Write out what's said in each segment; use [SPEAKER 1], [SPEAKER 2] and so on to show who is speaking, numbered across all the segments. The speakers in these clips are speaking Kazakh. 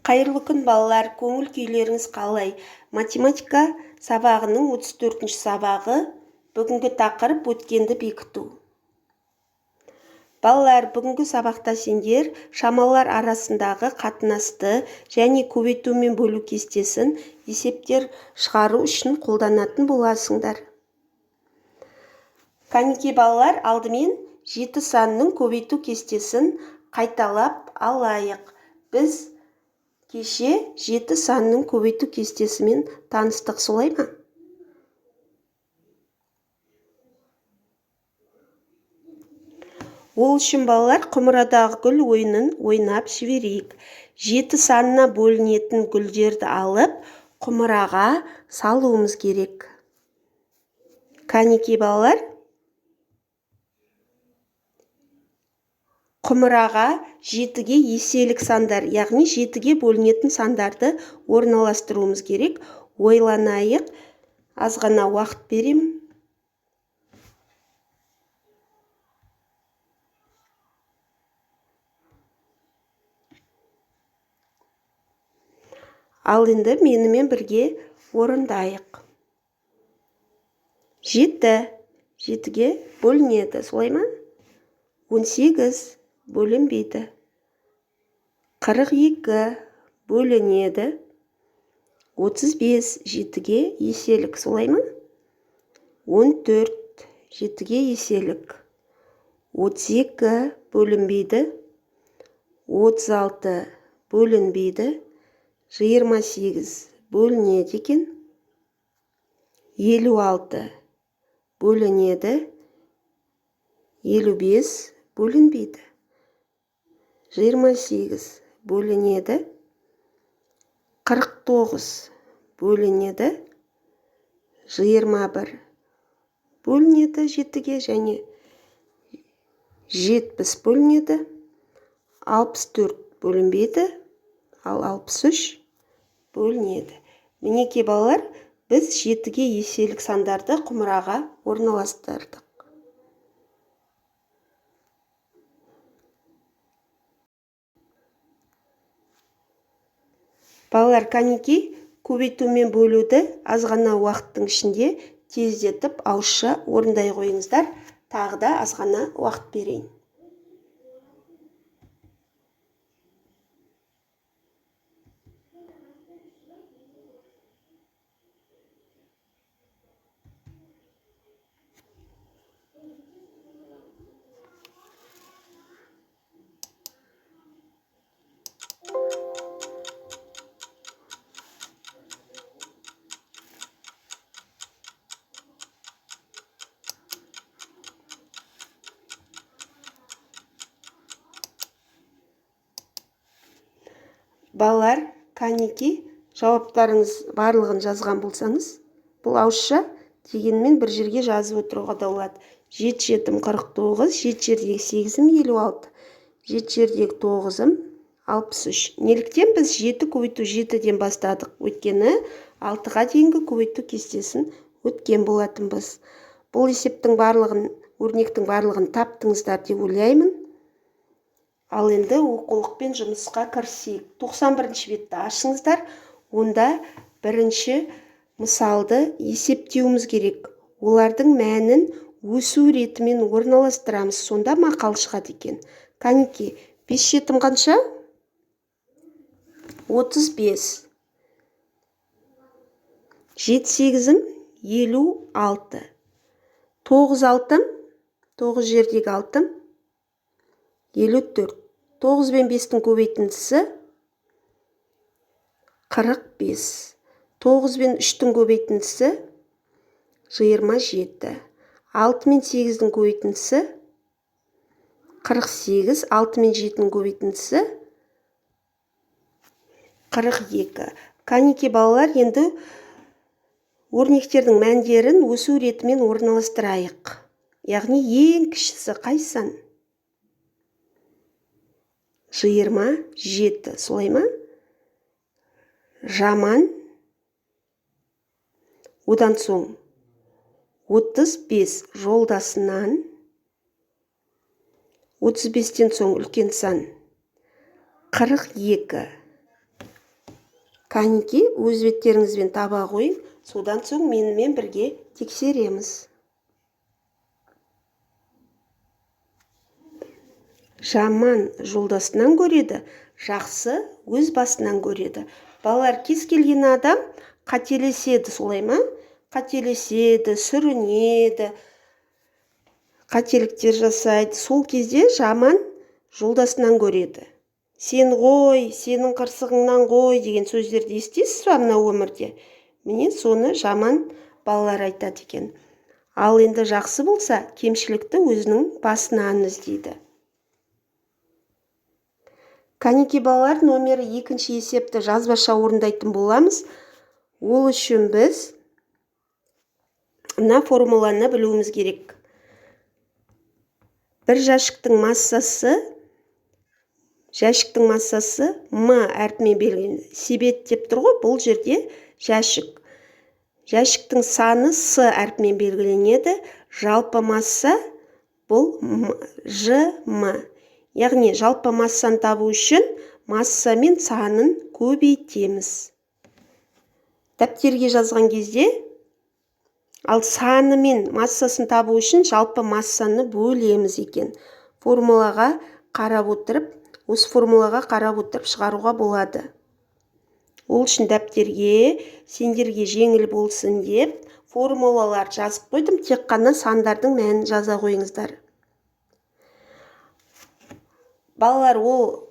[SPEAKER 1] Қайырлы күн, балалар! Көңіл күйлеріңіз қалай? Математика сабағының 34 сабағы. Бүгінгі тақырып: өткенді бекіту. Балалар, бүгінгі сабақта сендер шамалар арасындағы қатынасты және көбейту мен бөлу кестесін есептер шығару үшін қолданатын боласыңдар. Кәнекей, балалар, алдымен жеті санның көбейту кестесін қайталап алайық. Біз кеше жеті санның көбейту кестесімен таныстық, солай ма? Ол үшін, балалар, құмырадағы гүл ойынын ойнап жіберейік. Жеті санына бөлінетін гүлдерді алып, құмыраға салуымыз керек. Кәнекей, балалар, құмыраға жетіге еселік сандар, яғни жетіге бөлінетін сандарды орналастыруымыз керек. Ойланайық, аз ғана уақыт беремін. Ал енді менімен бірге орындайық. Жеті жетіге бөлінеді, солай ма? 18 бөлінбейді. 42 бөлінеді. 35 жетіге еселік, солай ма? 14 жетіге еселік. 32 бөлінбейді. 36 бөлінбейді. 28 бөлінеді екен. 56 бөлінеді. 55 бөлінбейді. 28 бөлінеді. 49 бөлінеді. 21 бөлінеді жетіге және 70 бөлінеді. 64 бөлінбейді, ал 63 бөлінеді. Мінекей, балалар, біз жетіге еселік сандарды құмыраға орналастырдық. Балалар, кәнекей, көбейту мен бөлуді аз ғана уақыттың ішінде тездетіп ауызша орындай қойыңыздар. Тағы да аз ғана уақыт берейін. Балалар, кәнекей, жауаптарыңыз барлығын жазған болсаңыз, бұл ауызша, дегенмен бір жерге жазып отыруға да болады. Жеті жетім 49, жеті жердегі сегізім 56, жеті жердегі тоғызым 63. Неліктен біз жеті көбейту жетіден бастадық? Өйткені алтыға дейінгі көбейту кестесін өткен болатынбыз. Бұл есептің барлығын, өрнектің барлығын таптыңыздар деп ойлаймын. Ал енді оқулықпен жұмысқа кірісейік. 91 бетті ашыңыздар. Онда бірінші мысалды есептеуіміз керек. Олардың мәнін өсу ретімен орналастырамыз. Сонда мақал шығады екен. Кәнекей, бес жетім қанша? 35. Жеті сегізім 56. Тоғыз алтым, тоғыз жердегі алтым 54. Тоғыз бен бестің көбейтіндісі 45. Тоғыз бен үштің көбейтіндісі 27. Алты мен сегіздің көбейтіндісі 48. Алты мен жетінің көбейтіндісі 42. Кәнекей, балалар, енді өрнектердің мәндерін өсу ретімен орналастырайық. Яғни ең кішісі қай сан? 27, солай ма? Жаман, одан соң 35 жолдасынан, 35-тен соң үлкен сан 42. Кәнеки, өз беттеріңізбен таба қойың, содан соң менімен бірге тексереміз. Жаман жолдасынан көреді, жақсы өз басынан көреді. Балалар, кез келген адам қателеседі, солай ма? Қателеседі, сүрінеді, қателіктер жасайды. Сол кезде жаман жолдасынан көреді. Сен ғой, сенің қырсығыңнан ғой деген сөздерді естисіз ба мына өмірде? Міне соны жаман балалар айтады екен. Ал енді жақсы болса, кемшілікті өзінің басынан іздейді. Кәнеки балалар, номері екінші есепті жазбаша орындайтын боламыз. Ол үшін біз мына формуланы білуіміз керек. Бір жәшіктің массасы, жәшіктің массасы М әрпімен белгіленеді. Себет деп тұр ғой, бұл жерде жәшік. Жәшіктің саны С әрпімен белгіленеді. Жалпы масса бұл Ж, М. Яғни жалпы массаны табу үшін масса мен санын көбейтеміз. Дәптерге жазған кезде, ал саны мен массасын табу үшін жалпы массаны бөлеміз екен. Формулаға қарап отырып, осы формулаға қарап отырып шығаруға болады. Ол үшін дәптерге сендерге жеңіл болсын деп формулалар жазып қойдым, тек қана сандардың мәнін жаза қойыңыздар. Балалар, ол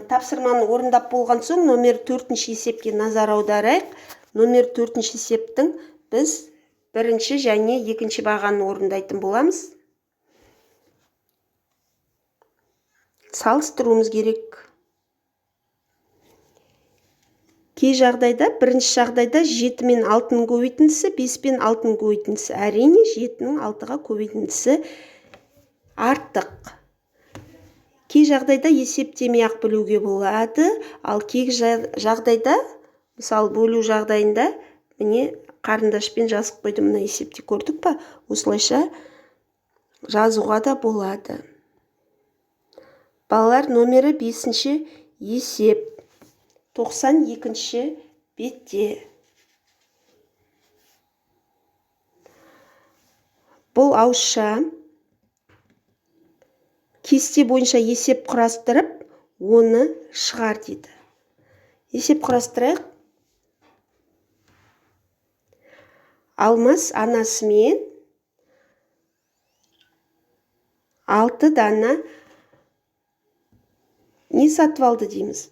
[SPEAKER 1] тапсырманы орындап болған соң номер 4-ші есепке назар аударайық. Номер 4-ші есептің біз бірінші және екінші бағанын орындайтын боламыз. Салыстыруымыз керек. Кей жағдайда, бірінші жағдайда 7 мен 6-ның көбейтіндісі, 5 пен 6-ның көбейтіндісі. Әрине, 7-нің 6-ға көбейтіндісі артық. Кей жағдайда есептемей-ақ білуге болады, ал кей жағдайда, мысалы бөлу жағдайында, міне қарындашпен жазып қойдым, мына есепте көрдік па? Осылайша жазуға да болады. Балалар, номері 5-ші есеп, 92-ші бетте. Бұл ауызша кесте бойынша есеп құрастырып, оны шығар дейді. Есеп құрастырайық. Алмас анасымен 6 дана не сатып алды дейміз.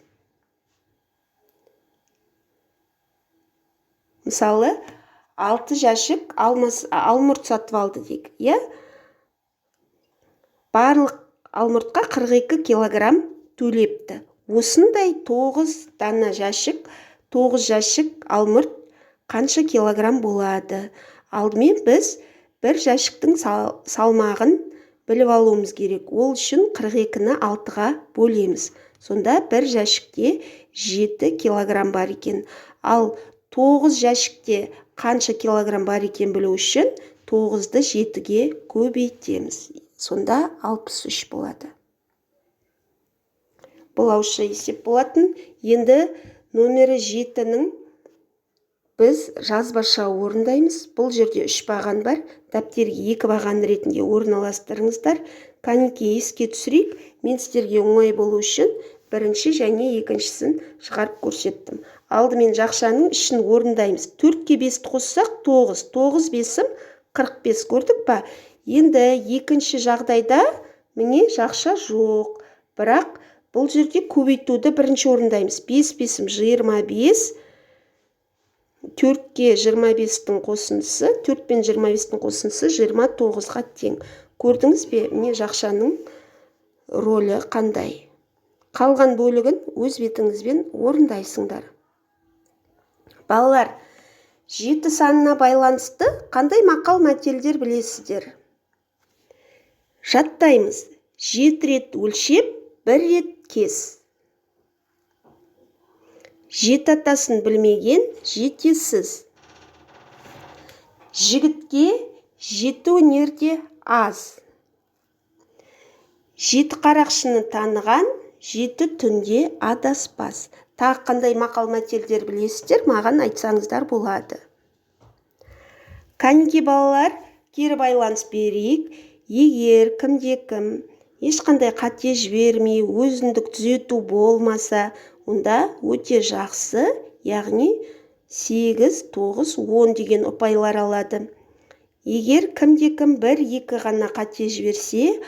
[SPEAKER 1] Мысалы, 6 жәшік алмұрт сатып алды дейік, иә? Барлық алмұртқа 42 килограмм төлепті. Осындай 9 дана жәшік, 9 жәшік алмұрт қанша килограмм болады? Алдымен біз бір жәшіктің салмағын біліп алуымыз керек. Ол үшін 42-ні 6-ға бөлеміз. Сонда бір жәшікте 7 килограмм бар екен. Ал 9 жәшікте қанша килограмм бар екен білу үшін 9-ды 7-ге көбейтеміз. Сонда 63 болады. Бұл ауызша есеп болатын. Енді номері 7-нің біз жазбаша орындаймыз. Бұл жерде 3 баған бар. Дәптерге 2 баған ретінде орналастырыңыздар. Кәнекей еске түсірейік. Мен сіздерге оңай болу үшін бірінші және екіншісін шығарып көрсеттім. Алдымен жақшаның ішін орындаймыз. 4-ке 5-ті қоссақ 9. 9 бесім 45 көрдік па? Енді екінші жағдайда міне жақша жоқ. Бірақ бұл жерде көбейтуді бірінші орындаймыз. 5 бесім 25. 4-ке 25-тің қосындысы, 4 пен 25-тің қосындысы 29-ға тең. Көрдіңіз бе, міне жақшаның рөлі қандай? Қалған бөлігін өз бетіңізбен орындайсыңдар. Балалар, 7 санына байланысты қандай мақал мәтелдер білесіздер? Жаттаймыз. 7 рет өлшеп, 1 рет кес. 7 атасын білмеген жетесіз. Жігітке 7 өнер де аз. 7 қарақшыны таныған 7 түнде адаспас. Тағы қандай мақал-мәтелдер білесіздер, маған айтсаңыздар болады. Кәнеки, балалар, кері байланыс берейік. Егер кімде-кім ешқандай қате жібермей, өзіндік түзету болмаса, онда өте жақсы, яғни 8, 9, 10 деген ұпайлар алады. Егер кімде-кім бір-екі ғана қате жіберсе,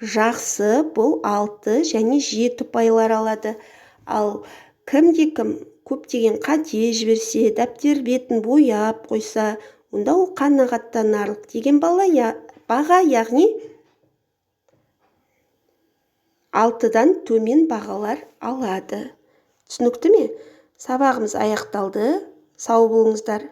[SPEAKER 1] жақсы, бұл 6 және 7 ұпайлар алады. Ал кімде-кім көптеген қате жіберсе, дәптер бетін бояп қойса, онда ол қанағаттанарлық деген баға, яғни 6-дан төмен бағалар алады. Түсінікті ме? Сабағымыз аяқталды. Сау болыңыздар.